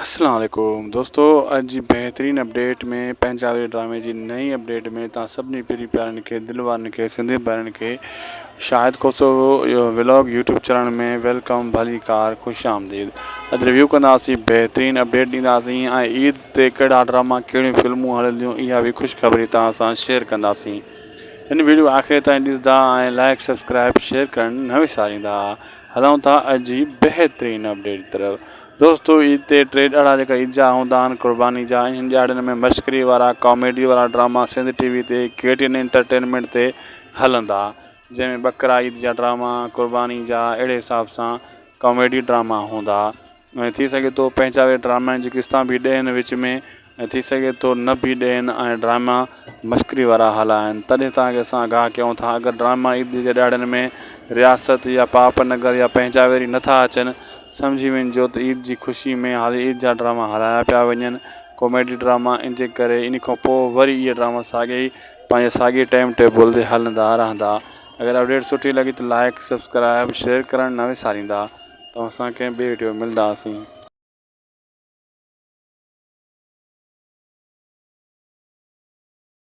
اسلام عليڪم دوستو اڄ جي بهترين اپڊيٽ ۾ پنهنجا وي ڊرامي جي نئين اپڊيٽ ۾ تان سڀني پيري پيارن کي دل وارن کي سنڌي ڀائرن کي Shahid Khoso vlog YouTube channel ۾ welcome ڀليڪار خوش آمديد اڄ ريويو ڪنداسين بهترين اپڊيٽ ڏينداسين ۽ عيد تي ڪهڙا ڊراما ڪهڙيون فلمون هلنديون اها به خوشخبري توهان سان شيئر ڪنداسين هن ويڊيو آخر تائين ڏسندا ۽ لائڪ سبسڪرائب شيئر ڪرڻ نه وساريندا هلون ٿا اڄ جي بهترين اپڊيٽ طرف دوستو عيد تي ٽي ڏهاڙا جيڪا عيد جا هوندا آهن قرباني جا انهن ڏهاڙن ۾ مشڪري وارا ڪاميڊي وارا ڊراما سنڌ ٽي وي تي ڪي ٽي اين انٽرٽينمينٽ تي هلندا جنهن ۾ ٻڪرا عيد جا ڊراما قرباني جا اهڙي حساب سان ڪاميڊي ڊراما هوندا ۽ ٿي سگهي ٿو پنهنجا اهي ڊراما جي قسطا به ڏين وچ ۾ ۽ ٿي سگهي ٿو نه به ڏين ۽ ڊراما مشڪري وارا هلائن تڏهن توهان کي اسان آگاهه ڪيون ٿا اگر ڊراما عيد جي ڏهاڙن ۾ رياست يا پاپ نگر يا پنهنجا ويري نٿا اچن سمجهي وڃجو ته عيد جي خوشي ۾ حالي عيد جا ڊراما هلايا پيا وڃن ڪاميڊي ڊراما ان جي ڪري ان کان پوء وري اهي ڊراما ساڳي ئي پنهنجي ساڳي ٽائيم ٽيبل تي هلندا رهندا اگر اپڊيٽ سٺي لڳي ته لائڪ سبسڪرائب شيئر ڪرڻ نه وساريندا توهان سان ڪنهن ٻي وڊيو ۾ ملنداسين.